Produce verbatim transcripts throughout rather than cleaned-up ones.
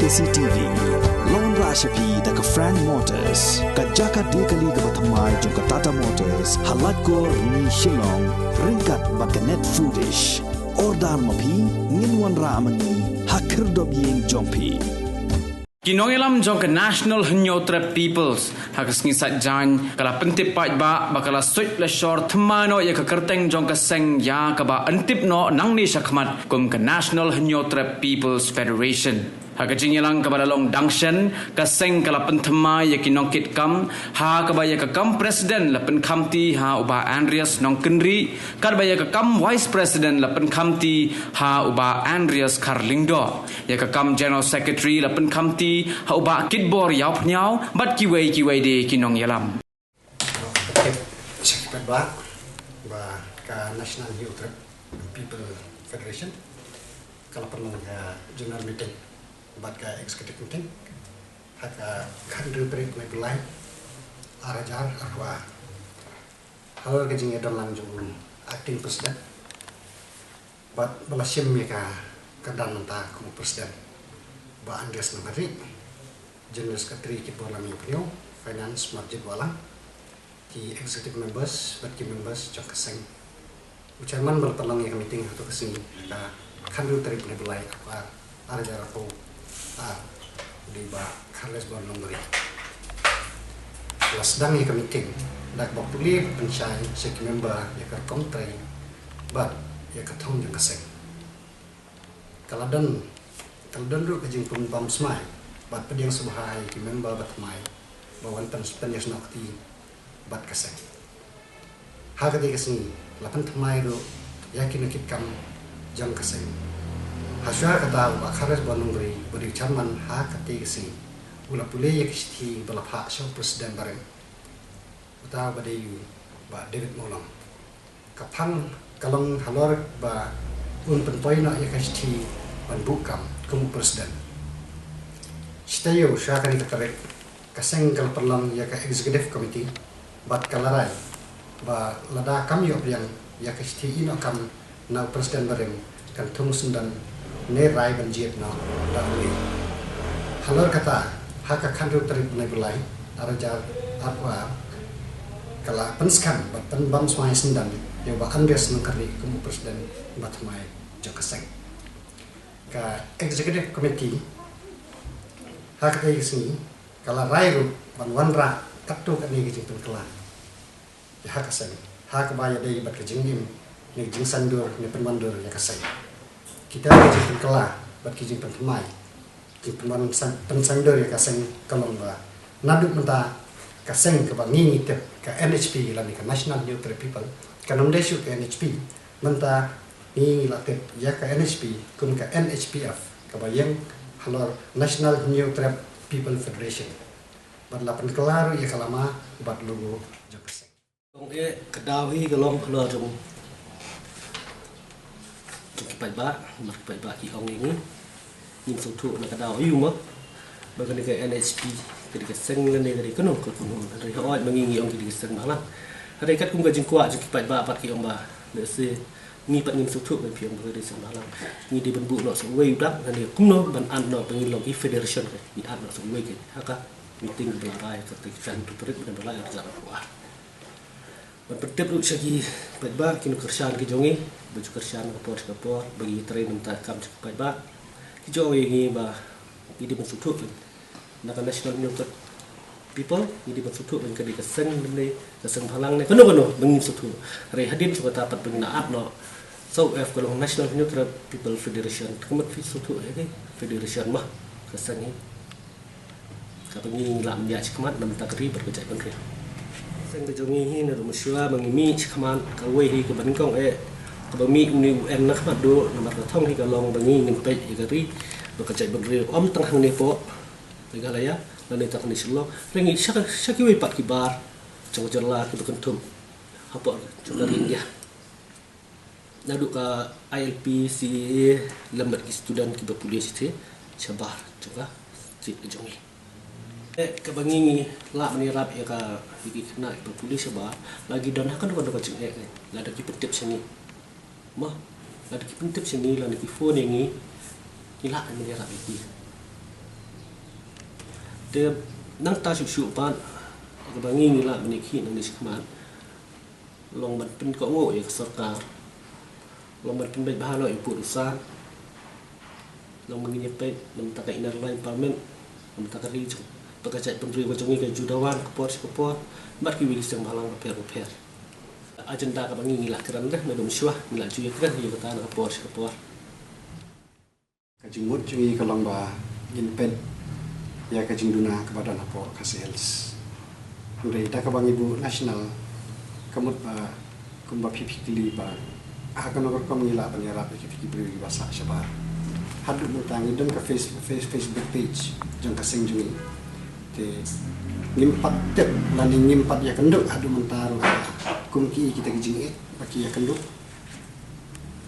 C T V. Long ra sha phi da ka Frank Motors, ka jaka die kali kaba thymmai jong ka Tata Motors, ha Laitkor, Shillong, ryngkat bad ka Net Foodish. Order ma phi, ngin wanrah ma ngi ha khyrdop ïing jong phi. Ki nongïalam jong ka National Hynñiewtrep Peoples ha ka sngi Saitjaiñ ka la pyntip paidbah ba ka la suid la shor thymmai noh ïa ka kyrteng jong ka seng ïa kaba yn tip noh nangne shakhmat kum ka National Hynñiewtrep Peoples Federation. Ha ka jingïalang kaba la long dang shen, ka seng ka la pynthymmai ïa ki nongkitkam, ha kaba ïa ka kam president la pynkhamti ha u Bah Andreas Nongkynrih, katba ïa ka kam vice president la pynkhamti ha u Bah Andreas Kharlyngdoh. Ïa ka kam general secretary la pynkhamti ha u Bah Kitbor Ïawphniaw bad kiwei kiwei de ki nongïalam. Tip sha ki paidbah ba ka National Hynñiewtrep People Federation ka la pynlong ïa ka general meeting bad ka executive meeting ha ka khathynriew tarik Naiwieng, ar hajar arphew ar. Halor ka jingïadon lang jong u acting president bad ba la shim ïa ka kyrdan mynta kum u president Bah Andreas Nongkynrih, general secretary Kitbor Ïawphniaw, finance Marjit Wahlang, ki executive members bad ki members jong ka seng. U chairman ba la pynlong ïa ka meeting ha kato ka sngi, ka khathynriew tarik Naiwieng, ar hajar arphew ar, u dei Bah Kharlesbor Nongbri. La sdang ïa ka meeting da kaba pule pynshai sha ki member ïa ka rukom trei bad ïa ka thong jong ka seng. Ka la don, ka la don ruh ka jingpynbam smai bad pdiang sngewbha ïa ki member bathymmai ba wan pyn, pynïasnoh kti bad ka seng. Ha katei ka sngi la pynthymmai ruh ïa ki nongkitkam jong ka seng. Hashwa kata, u Bah Kharlesbor Nongbri, uba dei chairman ha katei ka sngi, u la pule ïa ka shithi ba la phah sha u president barim, uta uba dei u Bah David Mawlong. Ka phang ka long halor ba un pynpoi noh ïa ka shithi ban buh kam kum u president. Shitaïew sha kane ka tarik, ka seng ka la pynlong ïa ka executive committee bad ka la rai ba lada kam ïoh biang ïa ka shithi ïehnoh kam na u president barim, kan thung syndon ne rai ban jied noh da u. Halor kata, ha ka khathynriew tarik Naiwieng, ar hajar arphew ar, ka la pynskhem bad pynbam smai syndon ïa u Bah Andreas Nongkynrih kum u president bathymmai jong ka seng. Ka executive committee ha katei ka sngi ka la rai ruh ban wanrah katto katne ka jingpynkylla ïa ha ka seng ha kaba ïadei bad ka jingim ne ka jingsaiñdur ne pynwandur ïa ka seng. Kita ki jingpynkylla bad ki jingpynthymmai, jingpynwan san, pynsaiñdur ïa ka seng ka long ba naduh mynta ka seng kaba ngi ngi tip ka N H P lane ka National Hynñiewtrep People, kan ym dei shuh ka N H P. Mynta ngi ngi la tip ïa ka N H P kum ka N H P F, kaba ïeng halor National Hynñiewtrep People Federation. Bad la pynkylla ruh ïa ka lama bad logo jong ka seng. Ong eh, ka daw hi ka long halor jong, jong ki paidbah, namar ki paidbah ki ong ïa ngi, ngim sngewthuh na ka daw aïu mo ba kane ka N H P ka dei ka seng lane ka dei kano ka kano. Hynrei hooid ma ngi ngi ong ka dei ka seng bhalang. Hynrei katkum ka jingkwah jong ki paidbah pat ki ong ba lehse ngi pat ngim sngewthuh ba phi ong ba ka dei seng bhalang. Ngi dei ban buh noh sa uwei u dak lane kumno ban ap noh ba ngin long ki federation, ka ngi ap noh sa uwei ka ha ka meeting ba la rai ka tarik, ka tarik ba la rai ar hajar arphew ar. Ban pyntip ruh sha ki paidbah, ki nongkyrshan ki jong ngi ba ju kyrshan ka por sha ka por ba ngi trei na ka bynta ka kam jong ki paidbah. Ki ju ong ïa ngi ba ngi dei ban sngewthuh na ka National Hynñiewtrep People, ngi dei ban sngewthuh ba ka dei ka seng lane ka seng bhalang ne kano kano, ba ngim sngewthuh. Hynrei hadien jong kata pat ba ngin ap noh sa u F ka long National Hynñiewtrep People Federation, te kumno phi sngewthuh ïa ka federation mo, ka seng hi. Kaba ngi ngi lah ban ïaid shakhmat na ka bynta ka ri bad ka jaitbynriew. Seng ka jong ngi hi naduh mynshuwa ba ngi mih shakhmat, kawei hi kaba nyngkong eh, kaba mih une u N na khmat duh, namar ka thong hi ka long ba ngi ngin peit ïa ka ri bad ka jaitbynriew, ym tang hangne hapoh Meghalaya lane tang hangne Shillong, hynrei sha, sha kiwei pat ki bar jong ka jylla kiba kynthup hapoh jong ka ri India. Naduh ka I L P, C A A lem bad ki student kiba pule shatei shabar jong ka state ka jong ngi. Eh, kaba ngi ngi lah ban ïarap ïa ka, ïa ki khynnah kiba pule shabar, la ki don ha kano kano ka jingeh, lada ki pyntip sha ngi, mo, lada ki pyntip sha ngi lane ki phone ïa ngi, ngi lah ban ïarap ïa ki. Nangta shuh shuh pat, kaba ngi ngi lah ban ïakhih nangne shakhmat, long ban pynkohnguh ïa ka sorkar, long ban pynbeit bha noh ïa u pud u sam, long ban ngin ïa peit na bynta ka Inner Line Permit, na bynta ka ri jong, bad ka jaitbynriew ka jong ngi ka ju dawan ka por sha ka por, bad kiwei ki seng bhalang bapher bapher. Agenda kaba ngi ngi lah kren, naduh mynshuwa ngi lah ju ïa kren ïa kata na ka por sha ka por. Ka jingmut jong ngi ka long ba ngin peit ïa ka jingduna kaba don hapoh Khasi Hills. Hynrei da kaba ngi buh national, ka mut ba kumba phi phi kylli ba ha kano ka rukom ngi lah ban ïarap ïa ki briew kiba sah shabar. Haduh mynta ngi don ka face, face, Facebook page jong ka seng jong ngi. Te ngim pat tip lane ngim pat ïakynduh haduh mynta ruh kum ki kita ki jingeh ba ki ïakynduh.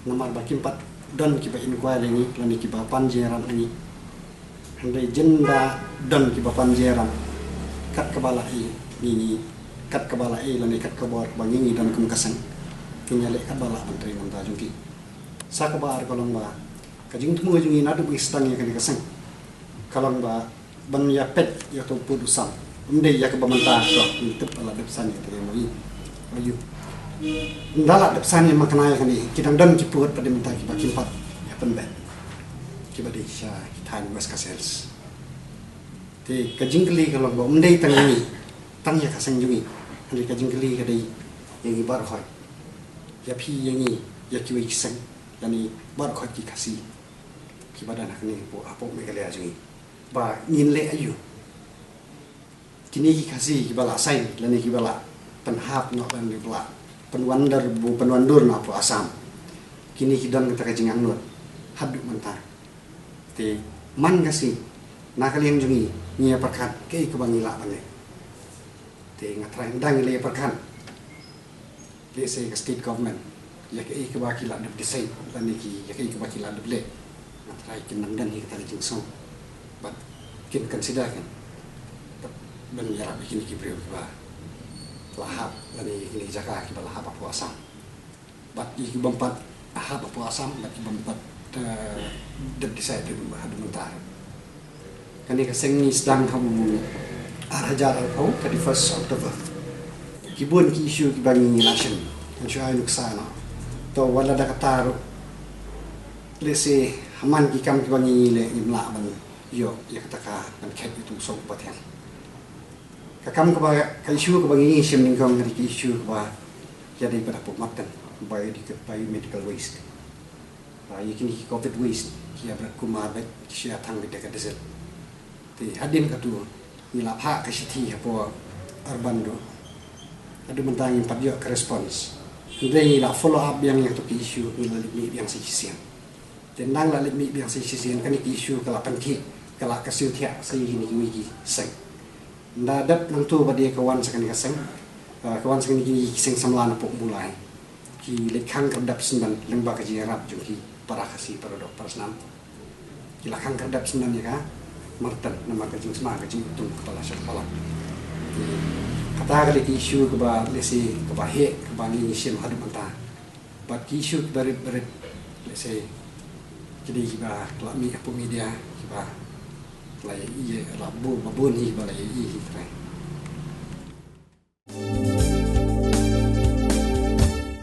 Namar ba kim pat don kiba inquire ïa ngi lane kiba pan jingïarap ïa ngi. Hynrei jin da don kiba pan jingïarap, kat kaba lah ïa ngi, ngi kat kaba lah ïa lane kat kaba, kaba ngi ngi don kum ka seng, ngin ïaleh katba lah ban trei na ka bynta jong ki. Sa kaba ar ka long ba ka jingthmu jong ngi naduh ba ngi sdang ïa kane ka seng ka long ba ban ïa peit ïa uto u pud u sam. Ym dei ïa kaba mynta, to ngi tip ba la dep sign ïa kata ka M O U. Ynda la dep sign ïa ma kane ïa kane, ki dang don ki pud pat de mynta kiba kim pat ïa pynbeit, kiba dei sha ki thaiñ West Khasi Hills. Te ka jingkylli ka long ba ym dei tang ïa ngi, tang ïa ka seng jong ngi, hynrei ka jingkylli ka dei ïa ngi baroh khoit, ïa phi, ïa ngi, ïa kiwei ki seng, lane baroh khoit ki Khasi kiba don ha kane hapoh, hapoh Meghalaya jong ngi, ba ngin leh aïu. Kine ki Khasi kiba la sign lane kiba la pynhap noh lane kiba la pynwandur, bu pynwandur noh hapoh Assam, kine ki don kata ka jingangnud haduh mynta. Te man ka sngi na ka liang jong ngi, ngi ïa pyrkhat kaei kaba ngi lah ban leh. Te nga trai ynda ngi la ïa pyrkhat, let's say ka state government, ïa kaei kaba ki la dep decide lane ki, ïa kaei kaba ki la dep leh, nga trai kin nang don hi kata ka jingsngew bad kin consider kan ban ïarap ïa kine ki briew kiba la hap lane ïa kine ki jaka kiba la hap hapoh Assam. Bad ïa ki bym pat hap hapoh Assam bad ki bym pat, eh, dep decide haduh mynta. Kane ka seng ngi sdang ha u ar hajar arphew, thirty-first October. Ki bun ki issue kiba ngi ngi la shim, ngi shu ai nuksa noh. To wat la da kata ruh, let's say ha man ki kam kiba ngi ngi leh ngim lah ban ïoh ïa kata ka ban khet ïa uto u soh uba thiang. Ka kam kaba, ka issue kaba ngi ngi shim nyngkong ka dei ka issue kaba ïadei bad hapoh Martan, biomedical, biomedical waste. Ba ïa kine ki COVID waste ki ïa bret kumar bad ki shu ïa thang beit da ka diesel. Te hadien kata ngi la phah ka shithi hapoh urban ruh. Haduh mynta ngim pat ïoh ka response. Hynrei ngi la follow up biang ïa kato ka issue, ngi la leit mih biang sa shisien. Te ynda ngi la leit mih biang sa shisien, kane ka issue ka la pynthik, ka la kyrsiew thiah sa ïa kine kiwei ki seng. Ynda dep nangto ba dei ka wan sa kane ka seng, ah, ka wan sa kine ki seng samla na Pokmulai, ki leit khang khyrdep syndon lyngba ka jingïarap jong ki para Khasi, para doh para snam. Ki la khang khyrdep syndon ïa ka Martan namar ka jingsma, ka jingtum kaba la shah palat. Te kata ka dei ka issue kaba, let's say, kaba heh kaba ngi ngi shim haduh mynta. Bad ki issue kiba rit ba rit, let's say, ki dei kiba la mih hapoh media, kiba la ïohi, la bun, ba bun hi ba la ïohi hi trai.